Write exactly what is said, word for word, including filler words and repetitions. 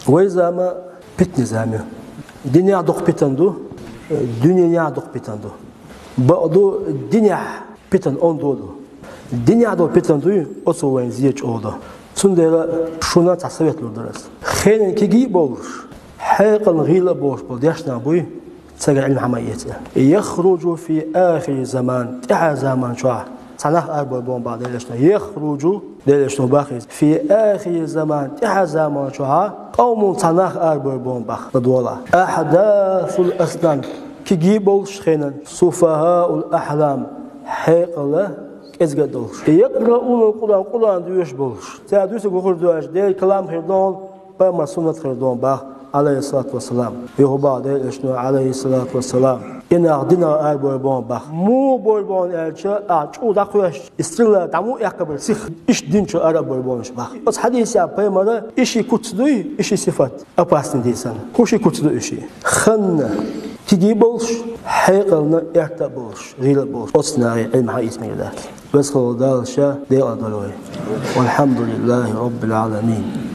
Вай зама питанай зама я. Динехь дукха питана ду, дуьненехь дукха питана ду. Бакъду, динехь питана онда ду. Динехь долу питана дуй, оцо вайна зен чӀогӀа до. Цундела шуна цхьа совет лур дара ас. Хенан кегий а болуш, хьекъална гӀийла а болуш болу дешна буй, цаьрга Ӏилма хьан ма эца. «Яхруджу фи ахири заман», тӀаьхьа заман чохь цхьа нах арабойр бу боху Делан Элчано. «Яхруджу», Делан Элчано боху иза, «фи ахири заман», тӀаьхьа заман чохь къавмун цхьа нах арабойр бу боху, ладогӀалахь. «Ахьдасул аснам», кегий болуш хенан, «суфахаул ахьлам», хьекъал кӀезиг долуш. «Якъраунал Къуръан», Къуръан доьшуш болуш. Цара дуьйцург хӀун хир ду аьлча, Делан калам хир ду, пайхамаран суннат хир ду боху, Ӏалайхиссалату вассалам. Юха боху Делан Элчано, Ӏалайхиссалату вассалам, и нах динах арабойр бу боху. Муха бойр бу аьлча, ахьа чӀу дӀакхоьссича, и стрела дӀа муха эккхабар сиха, иштта дин чу арабойр бу уьш боху. Оцу хьадисехь пайхамара и ши куц дуй, и ши сифат, опасный дийцина. ХӀун ши куц ду и ши? Ханна кегий болуш, хьекъална эрта а болуш, гӀийла а болуш. Оцу нахе Ӏилма хьан эца мегар дац. Веза волу Дала Ша декъала дойла вай. Валхьамдулиллахи Роббил Ӏаламин.